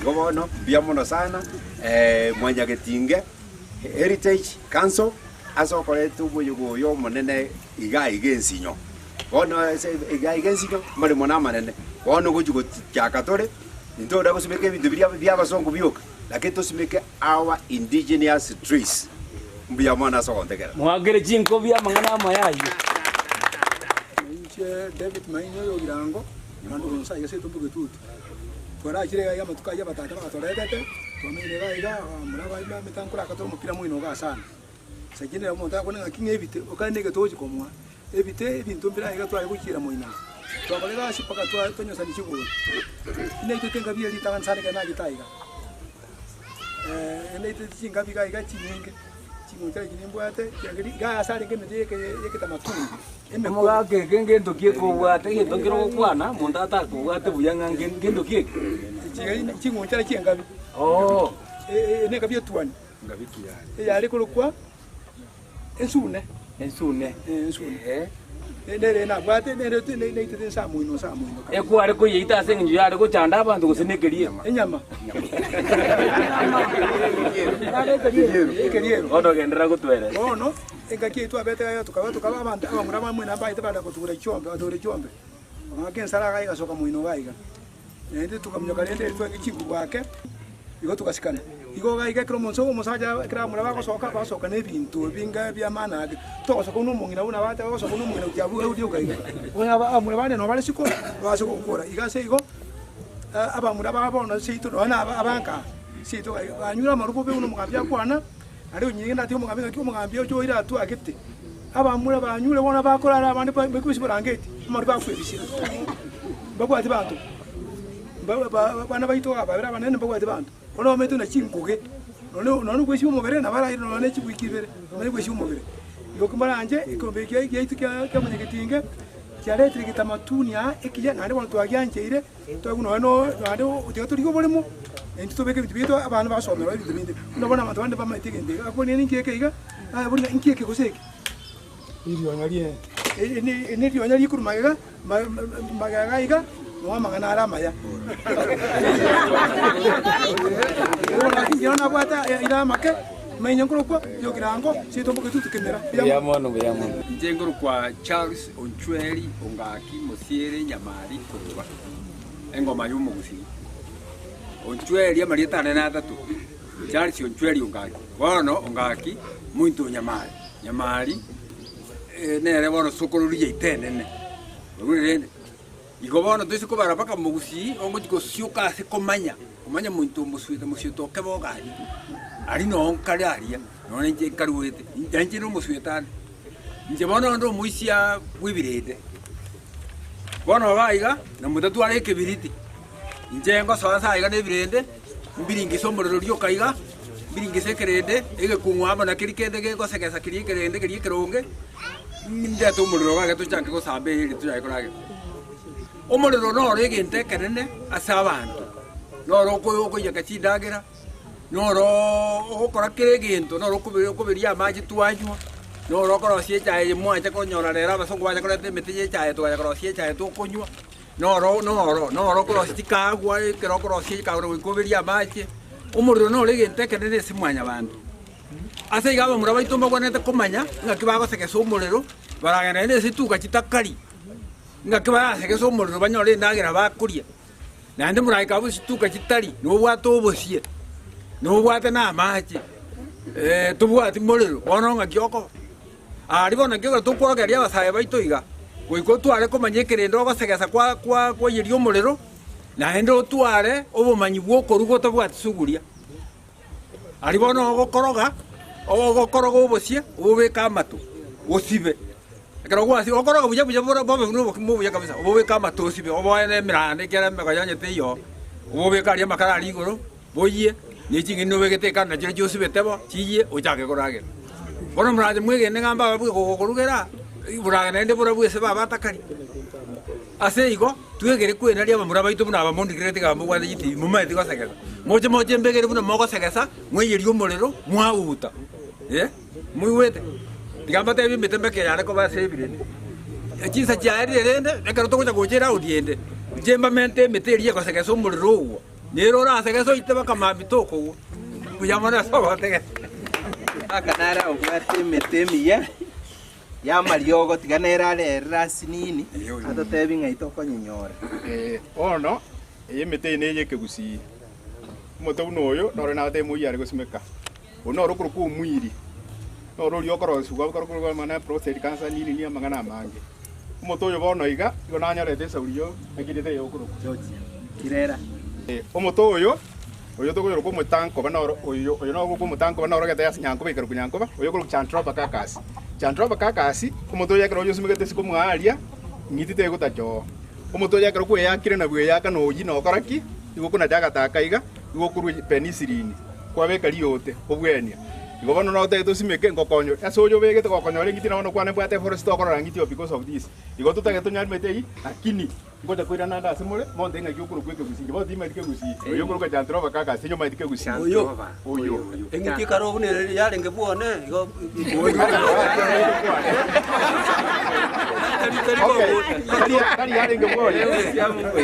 Igo bono mbuya mono sana Mwanyagetinge Heritage Council ase okoreta omoyega oyo omonene iga iga ensinyo. Bono ase iga iga ensinyo amaremo namanene, bono gochi gochaka tore, intore gosimeka ebinto biria bia abasongo bioka, lakini tosimeke our indigenous trees. Mbuya mono ase ogontegerera. Moakere chinkobi amang'ana amaya ayio. Inche David Maina oyo Ogirango, naende korwa Nyasaye gese etombe getutu. Twarachire iga iga amatuko ayio abatata bagatoretete, twamenyire iga iga, abamura baye bamete nkoraka tore omopira moino igaa sana. Sakini omonto akwane ng'aki ng'a ebite, okare na egete ogochi komoa. Ebite ebinto mbire aiga tware gochiera moino aa. Twakora egasi mpaka twa twanyosania chigoro. Naitete engabi eria ritang'ani sana ekero nachete aiga. Naitete chingabi iga iga chinyinge, ching'ucha echi nimbwate, kiagera iga ase arenge emete ya eketamatuni, emekong'u. Omogaka eke ngento ki ekobwate, egento nkere ogokwana, omonto atakobwate buya ng'a nge ngento ki eke? Ching'unchara chi'engabi. Oo. Nengabi etuani. Eyare korokwa ensune. Ensune. Ensune. Nere nabwate nere naitete nse amoino nse amoino. Ekware koyeita ase eng'encho yare gochanda abanto gose nekeria? Enyama. Ekeriero. Bono genderera gotweresa. Bono engaki eyio twabete iga tukaba tukaba abanto abamura bamwe nambaete bare gotugora chiombe batugora chiombe. Bagaka ensara iga egasoka moino iga iga. Naende tokaminyoka rende eri twenge chinguru ake, igo togasikana. Igo iga iga ekero omonso omosacha ekero abamura bagosoka, bagosoka na ebinto ebinga bia maana ake. Togosoka buna omong'ina buna abateba bagosoka buna omong'ina gochia abwo rioka iga. Bono aba abamura bande nabo bare isiko, babase gokora. Iga ase igo, abamura ba bono seito nonya na aba abanka aa, seito iga iga, banyure amarwa bobe buna omogambi akwana, aria onyinge natige omogambi ng'aki omogambi oche oire atwagete. Abamura banyure bono bakorara abande bakwebisia borangeti, amarwa bakwebisia. Mbabwati banto, abana baito ababere abanene mbabwati banto, bono bamaete buna chingoge, nonye nonye okwesibia omobere nabo araire nonye ne chiwiki ibere, bamanye kwesibia omobere. Igo kimbaranche ekeombe eke giaito kia kia mwanyagetinge, kiaretire getamatuni aa ekiya naende bono twagiancheire, twaigwa nonye no naende tiga torigie oboremo, naintwe tobeke ebinto biaito abana basomerwa ebinto binde. Buna bono abanto bande mbamaete egento eke, akobori ninki eke iga, naye bori ng'a inki eke gose eke. Erionya rie nerionya rikorwa magega magega iga noo amang'ana are amaya. Bono nabwate ira amake manya nkorokwa yokirango seito mbogetutu kemera. Mbuya mono, mbuya mono. Inche nkorokwa Charles Onchweri Ongaki Mosiere Nyamari Koruba, engoma y'omogusii. Onchweri amarieta ane natato, Charles Onchweri Ongaki. Bono Ongaki mointo o Nyamari. Nyamari nere bono sokororia yaito enene, oigure rende? Igo bono toise kobara mpaka mogusii ogochia gosioka ase komanya, komanya monto omosuete mosuete oke boga aria, aria noo nkare aria, nonya inche nkaruete, na inche nomosuete ande. Inche bono onde omoisia bw'ebirende, bono iga iga, na motatwara ekebiriti, inche ngosoa nse aiga na ebirende, mbiringise omorero rioka iga, mbiringise ekerende, egekong'u amo na keria kende gegosegesa keria ekerende keria ekeronge, ndete omorero iga iga tochanke gosamba eeri tochake koragera. Omorero noro egento ekenene ase abanto, noro oko okoiyeka chindagera, noro ogokora kera egento, noro okobe okoberia amache twanywa, noro okorosia echae eye mwancha konyora rero abasongo bacha koreta emete ya echae tokanya korosia echae tokonywa. Noro noro noro okorosia chikaagwa, ekero okorosia chikaagwa na goika oberie amache, omorero noro egento ekenene ase mwanyabanto. Ase igo abamura baito mbagwenerete komanya ng'aki bagosegesa omorero, baragende naende ase chituka chitakari, ng'aki barasegese omorero banyore endagera bakoria. Naende moraika abwo chituka chitari, nobwate obosie, nobwate na amache, tobwati morero, bono ng'aki okoba? Aria bono nakio ekero tokworokereria abasae baito iga, goika otware komanya ekerende ogosegesa kwa kwa kwaiyeria omorero, naende otware obomanyi bw'okoruga otabwati suguria. Aria bono ogokoroga, ogokoroga obosie, obobeke amato, osibe. Ekero gwasibire, okoroge buya buya bore bobe buna obokima obuya kabisa, obobeke amato osibe, oboe na emeranda ekiagera emegoye onye teiyo, obobeke aria amakara aria igoro. Boyie, ne ching'eni nobegete ekando na chirochio osibete bo, chiyie, ochake koragera. Bono morache mwegene ng'a mbabe gokorugera, borage naende borabwo ase baba atakari. Ase igo, twegere kwenaria abamura baito buna aba mondigerereti ng'a mobwate chitibi, momaeti gosegesa. Moche moche mbegere buna mogosegesa, mwaiyerie omorero, mwauta. Eh, moigwete? Tiga mbatebie emete mbeke yare koba ase ebirende. Chinsa chiaerire rende, ekero togocha gocha eraundi ende, inche mbamente emete eria egosegesa omorero ogwo. Nere orasegese oite bakamambia tokogwa. Mbuya mono ase ogotegesa. Aka nare obwate emete emiya y'amariogo, tiga nere arerere asinini, atotebie ng'ai tokonyenyora. Bono eye emete eye neye ekegusii. Omote buna oyo noro nagotebi moyio are gosimeka. Oyo noro okorokwa omwiri, noro oria okorosiwa okorokwa amang'ana prostate cancer nini nini amang'ana amange. Omote oyo bono iga, igo nanyorete esauri yo naki erieta eye okorokwa. Kirera. Omote oyo. Oyo tokoyorokwa omotankoba noro oyo oyo noro okorokwa omotankoba noro ogete ase nyankoba ekarokwa nyankoba, oyo okorokwa Chantropa cacus. Chantropa cacus, omote oyo ekero oyosimegete isiko mwaria, ng'iti tegotacha oo. Omote oyo ekero kweyakire na bweyaka noyio nokora ki? Igo okonacha agataka iga, igo okorwa penicillin, kwabeka riote, obwenia. Igo bono notagete osimeke ngokonyore, ase oyo obegete gokonyora eng'iti nabo nokwane mbwate eforest tokorora ng'iti oo because of this. Igo totagete tonyare emete eyio, lakini ngocha koirana ande ase more, monto ng'aki okorokwa ekegusii. Inche bono timanyeti kegusii, oyo okorokwa Chantroba kaka ase inche omanyeti kegusii. Oyo. Oyo. Eng'iti ekare buna ere yarenge bwone igo. Tari yarenge bwone.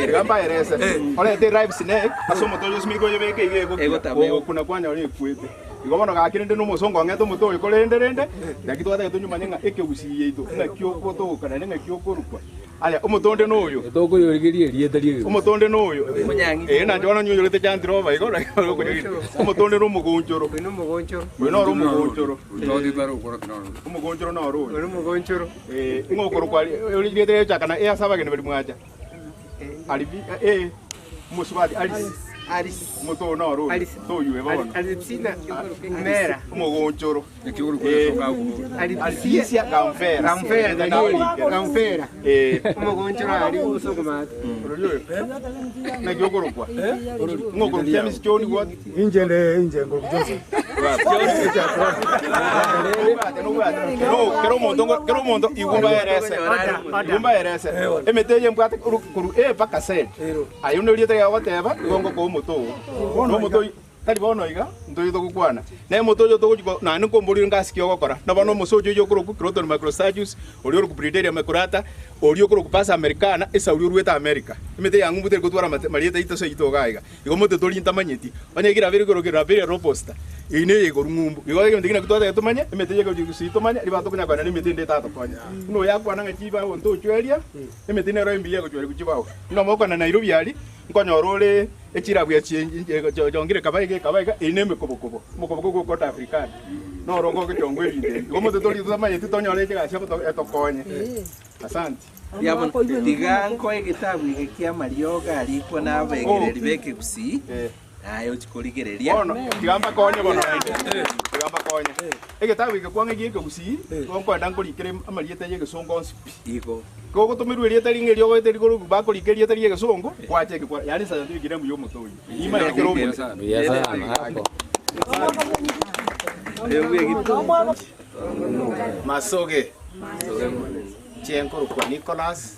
Iga mbaerese. Orete ripe snake ase omote oyo osimeke oyobeke iga egokina. Ogokuna kwanyora ekwete. Igo bono gaki rende nomosongo ong'ete omote oyo korende rende naki twatagete onyomanye ng'a ekegusii yaito ng'aki ogotoka naende ng'aki okorukwa. Aya omote onde noyo. Tokoyorigeria erieta ri'ekegusii. Omote onde noyo. Ee nanche bono nyoyorete chantiroba igo omote onde nomogonchoro. Oyo noro omogonchoro. Omogonchoro noro oyo. Ee ng'o okorokwa erieta riagochaka na E ase abageni baria mwacha. Aribi ee omosubati Alice. Alice. Omote oyo noro oyo. Alice. Toyue bono. Alipsina Mera. Omogonchoro. Ee. Alipsia Gamfera. Gamfera. Gamfera. Ee. Omogonchoro ari osogomate. Orori oyo. Naki okorokwa? Ng'o okorokwa James John what? Inche nde inche nkorokwa Joseph. No, kera omonto ngo- kera omonto igo mbaerese. Igo mbaerese. Emete eye mbwate koru koru A mpaka Z. Aye buna erieta riago goteba, igo ngokoa omote oo. Na omote oyio tari bono iga, ntoyo togokwana. Na omote oyo togochi ko naende nkomborire ngasi ki ogokora. Na bono omosocho oyio okorokwa Croton microstachyus, oria orokwa Brideria maculata, oria okorokwa Pasa americana, esauri oruete America. Emete ya ng'umbu teri kotwara amate marieta aito ase oito iga iga. Igo mote tori ntamanyeti, onye ekirabere igoro kerabeire robusta, eyio neye igoro ng'umbu. Igo egento eki nakio twatagete tomanye, emete eye egochia gusii tomanye, ribaga tokonya koenda nemete ende etatokonye. Buna oyo akwana ng'a chibao ntochweria, emete nero embiya egochweria chibao. Buna mokona Nairobi aria, nkonyora ore echirabu ya chongire ekaba iga ekaba iga, eyio nemekobokobo, omokobokobo gokota Afrikana, noro ngogochongwa ebinto ebi. Igo mote tori totamanyeti tonyore egasi etokonye. Asante. Riabo, tiga nkoe egetabu eke ki'amariogo arikwa nabegereri b'ekegusii, naye ochie korigereria. Bono, tiga mbakonye bono naende. Tiga mbakonye. Egetabu eke kwang'a gi'ekegusii, igo nkoenda nkorikere amarieta y'egesongo onsi pi. Igo. Kogotomerwa erieta ring'e erio ogoeta rigoro bakorika erieta ri'egesongo, kwacha eke kwa yaani scientific name y'omote oyio. Nimanye kera omonto. Buya sana hapo. Masoge. Inche nkorokwa Nicholas,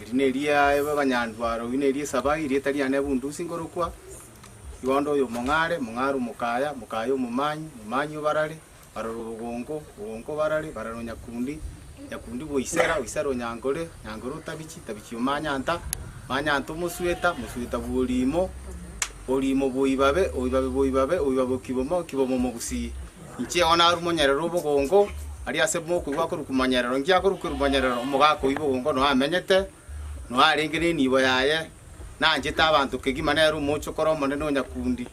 eri neria abanyandwaro oyio neria esabai, erieta riane ebundusi nkorokwa, igo onde oyo omong'are, omong'are omokaya, omokaya omomanyi, omomanyi obarare, barare obogongo, obogongo barare, barare onyakundi, nyakundi bwa oisera, oisera onyankore, nyankore otabichi, tabichi omanyanta, manyanta omosweta, mosweta bwa orimo, orimo bwa oibabe, oibabe bwa oibabe, oibabe okibomo, kibomo omogusii. Inche igo narue monyerere obogongo, aria ase mokoigwa akorokwa monyerero, inki akorokwa monyerero? Omogaka oyio bogongo noe amenyete, noe arenge nenibo yaye, nanchete abanto kegima nere omochokoro omonene o nyakundi.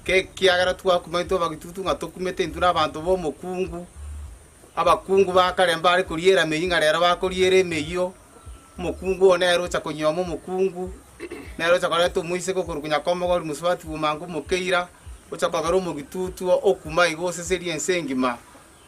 Ekiagera twakuma intwe abagitutu ng'a tokumete intwe nabanto b'omokungu, abakungu ba kare mbare koriera emeyio ng'a rero bakoriera emeyio, omokungu oyo nere ocha konyioma omokungu, nere ocha koreta omoiseke okorokwa nyakomogori mosubati bw'omango omokeira, ocha kogera omogitutu okuma igo oseserie ense engima,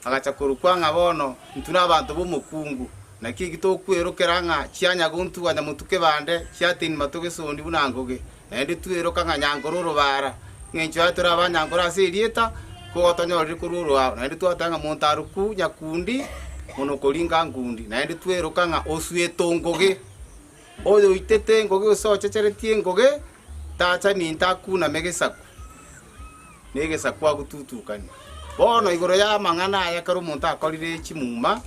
agacha korokwa ng'a bono intwe nabanto b'omokungu. Naki eki tokwerokera ng'a chianyagontugwa nyamotuke bande, chiatenima togesoni buna ngoge, naende tweroka ng'a nyankore orobara, ng'encho yaye tore abanyankore ase erieta, kogotonyorire korwa oroao. Naende twateba ng'a monto aroku nyakundi, mono koringa nkundi. Naende tweroka ng'a osuete ongoge. Oyoitete engoge gose ochecheretie engoge, tacha minto akuname gesaku, na egesaku agotutukania. Bono igoro y'amang'ana aya ekero omonto akorire chimuma,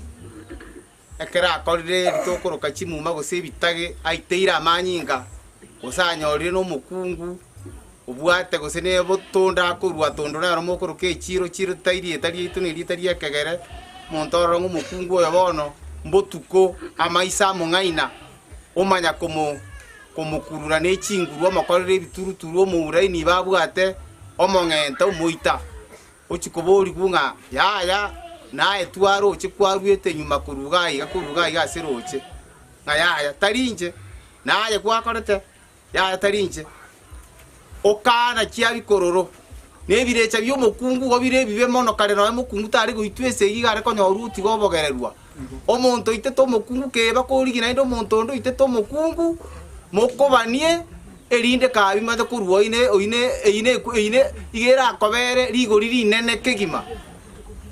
ekero akorire ebi tokoroka chimuma gose ebitage, aiteire amanyinga, gose anyorire na omokungu obwate gose ne botondo akorua tondo nero mokoroka echiro, chiro tari rieta riaito na erieta ri'ekegere, omonto orore ng'a omokungu oyo bono mbotuko amaiso among'aina, omanya komo komokurura ne chinguru omokorere ebituruturu omoura enibo abwate omong'enta omoita, ochia koborigwa ng'a yaya naye twaroche kwaruete nyuma korwa iga aiga korwa iga aiga ase roche, ng'a yaya tari inche, naye gwakorete. Yaya tari inche. Okana chiabikororo, na ebirecha bi'omokungu igo bire ebibe mono kare nonya mokungu tare goitwa esegi iga are konyorwa otiga obogererwa. Omonto oitete omokungu keba korigia naende omonto onde oitete omokungu, mokobanie, erinde kabimate korwa oine oine eine eine iga erakobere rigori rinene kegima.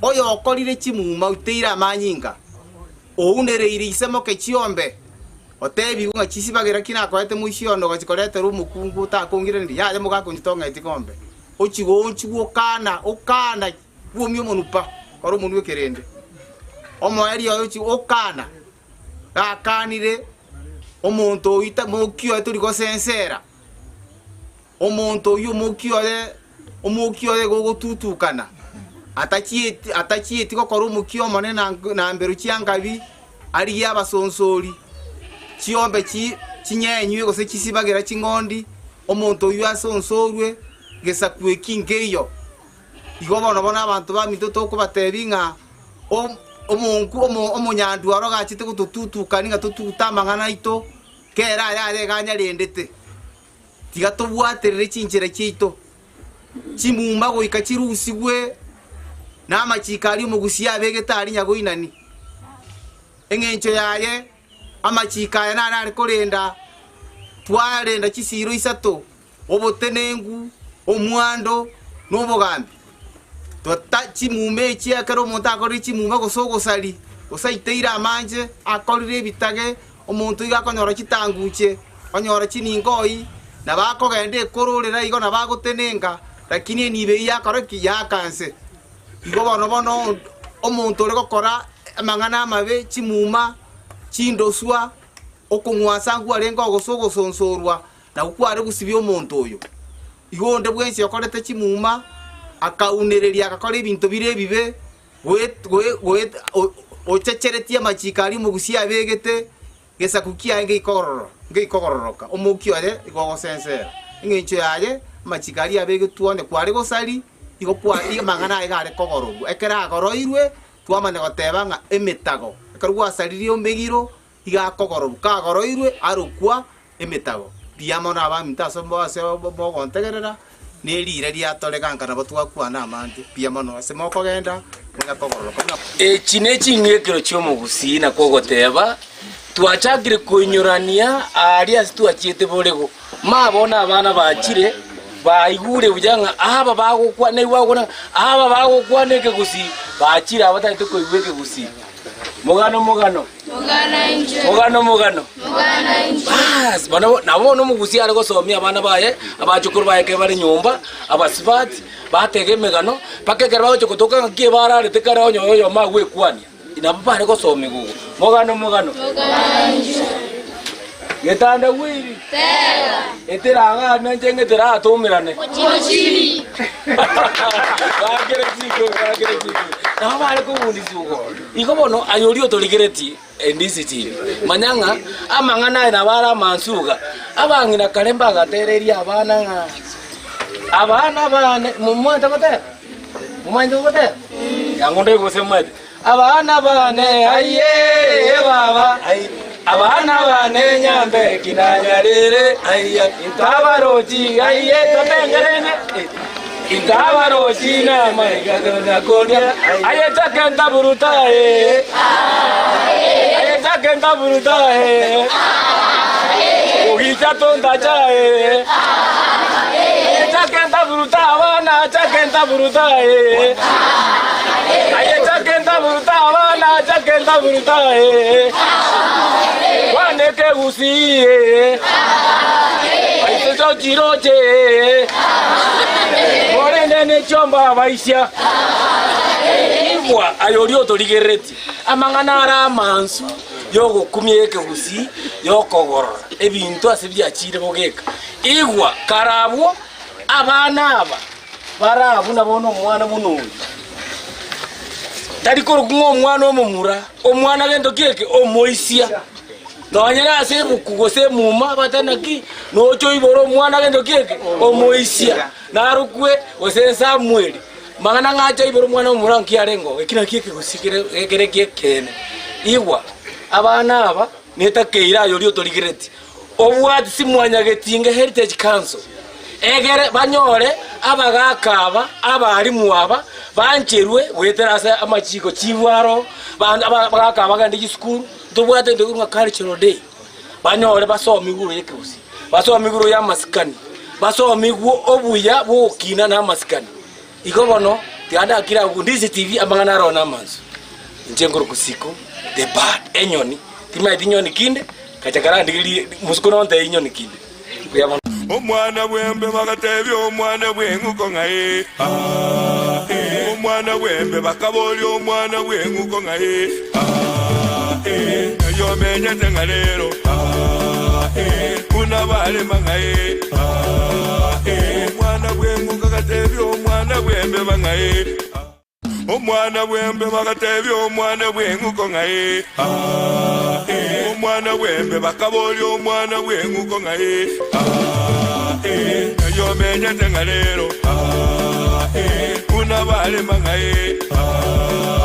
Oyokorire chimuma oiteire amanyinga, ounereire ise moke chiombe, Otebigwe ng'a chisibagera ki nakoete moisia one ogachia koretera omokungu otakongiraneria, yaya mogaka onche tong'eti ng'ombe, ochie goonchigwa okana, okana bwomia omonwa pa, kora omonwa ekerende. Omoerio oye ochie okana, gakanire omonto oyio ta mokia oye tori gosensera, omonto oyio omokia oye, omokia oye igo ogotutukana, atachieti atachieti gokora omokia omonene na na mbero chiangabi, arigie abasonsori, chiombe chi chinyenywe gose chisibagera ching'ondi, omonto oyio asonsorwe gesaku eki nkeiyo. Igo bono bono abanto baminto tokobatebia ng'a o- omonku omo omonyandwaro gachete gototutukania ng'a totugute amang'ana aito, kera ayare iga anyarendete. Tiga tobwaterere chinchera chiaito, chimuma goika chirusigwe namachiko aria omogusia abegete aria nyagoinani. Engencho yaye, amachiko aya naro are korenda, twarenda chisiiro isato, obotenenku, omwando, na obogambi. Tota chimuma echi ekero omonto akorire chimuma gose ogosari, gose aiteire amanche, akorire ebitage, omonto iga akonyora chitanguche, onyora chiningoi, nabo akogenda ekororera igo nabo agotenenka, lakini enibo eyio yakora ki? Yaaka nse. Igo bono bono omonto ore gokora amang'ana amabe, chimuma, chindoswa, okong'wansa nkwarenge oo gose ogosonsorwa, nakwo kware gosibia omonto oyo. Igo onde bwensi okorete chimuma, akaunereria agakora ebinto bire ebibe, ochecheretie amachiko aria omogusia abegete, gesaku kiaye ngeikogororoka, omokia oye igo ogosensera. Engencho yaye, amachiko aria abegetwe onye kware gosari, igo kwa amang'ana aye gare kogororwa. Ekero agoroirwe, twamanya goteba ng'a emetago, ekero gwasaririe omegiro, iga akogororwa, kagoroirwe arokwa emetago. Mbuya mono abaminto ase ase mogontegerera, ne riire riatorega nka nabo twakwana amange. Mbuya mono ase mokogenda monya kogororoka buna. Echi neching'ekero chi'omogusii nakwo ogoteba, Twachakire koinyorania aaria ase twachiete borego. Ma bono abana bachire, baigure buya ng'a aba bagokwana, naigwa bagokwana ng'a aba bagokwana ekegusii, bachire abatagete koigwa ekegusii. Mogano mogano. Mogano mogano. Baas, bono nabo bono omogusii are gosomia abana baye, abachokoro baye ekero bare nyomba, abasubati, batega emegano, mpaka ekero bagocha gotoka ng'aki ebararete kare onye oyomo agwekwania. Nabo bare gosomigwa igo. Mogano mogano. Getanda gwiri. Etera iga nenche ng'etera atomerane. Bakere chiko, bakere chiko. Nabo bare kobundisiwa igo. Igo bono aye oria otorigeretie endisitiri, manya ng'a amang'ana aya nabo are amansuga. Abang'ina kare mbagatereria abana ng'a abana bane, momanyete gotera? Momanyete gotera? Yango ndaigo gose momanyete. Abana bane aye baba Abana bane nyambeki na nyarere aye Intabarochi aye totengerene Intabarochi na maiga tonakoria aye chake ntaburuta eh Aye chake ntaburuta eh Ogicha tontacha eh Aye chake ntaburuta abana chake ntaburuta eh Aye chake ntaburuta abana chake ntaburuta eh Kwaneke gusii eh Aise chochiroche eh Morende ne chiomba abaisia Igwa aye oria otorigereretie amang'ana are amansu yogokumia ekegusii yokogorora ebinto ase biachire bogeka. Igwa kare abwo abana aba bare abwo nabo nomwana buna oyo. Tari korokwa ng'a omwana omomura, omwana gento ki eke? Omoisia. Nonye nase ebuku gose emuma batari naki, noche oibore omwana gento ki eke? Omoisia. Narokwe gose Samueli. Mang'ana ng'ache aibore omwana omomura nki arenge Eki nakio ekegusii kere kere ki'ekeene. Igwa, abana aba netakeire aye oria otorigereti. Obwati simwanyagetinga Heritage Council. Egere banyore abagaaka aba, abarimu aba, bancherwe goetera ase amachiko chibwaro, abagaaka aba bagende chisukuru, ntobwate egento kekorokwa ng'a cultural day, banyore basomigwe igoro y'ekegusii, basomigwe igoro y'amasikani, basomigwe obuya bw'ogokina na amasikani. Igo bono, tiga ndakire agwo Ndisi TV amang'ana aroo namansu. Inche nkorokwa Siko the bird, enyoni, timanyeti nyoni kinde, gacha karandigerie mosiko nontebie nyoni kinde. Mbuya mono. Omwana bw'embe bagatebia omwana bw'eng'uko ng'a ee, aa, ee. Omwana bw'embe bakaboria omwana bw'eng'uko ng'a ee, aa, ee. Ng'ai omenyete ng'a rero, aa, ee. Buna barema ng'a ee, aa, ee. Omwana bw'eng'uko agatebia omwana bw'embe bang'a ee, aa. Omwana bw'embe bagatebia omwana bw'eng'uko ng'a ee, aa, ee. Omwana bw'embe bakaboria omwana bw'eng'uko ng'a ee, aa, ee. Ng'ai omenyete ng'a rero, aa, ee. Buna barema ng'a ee, aa.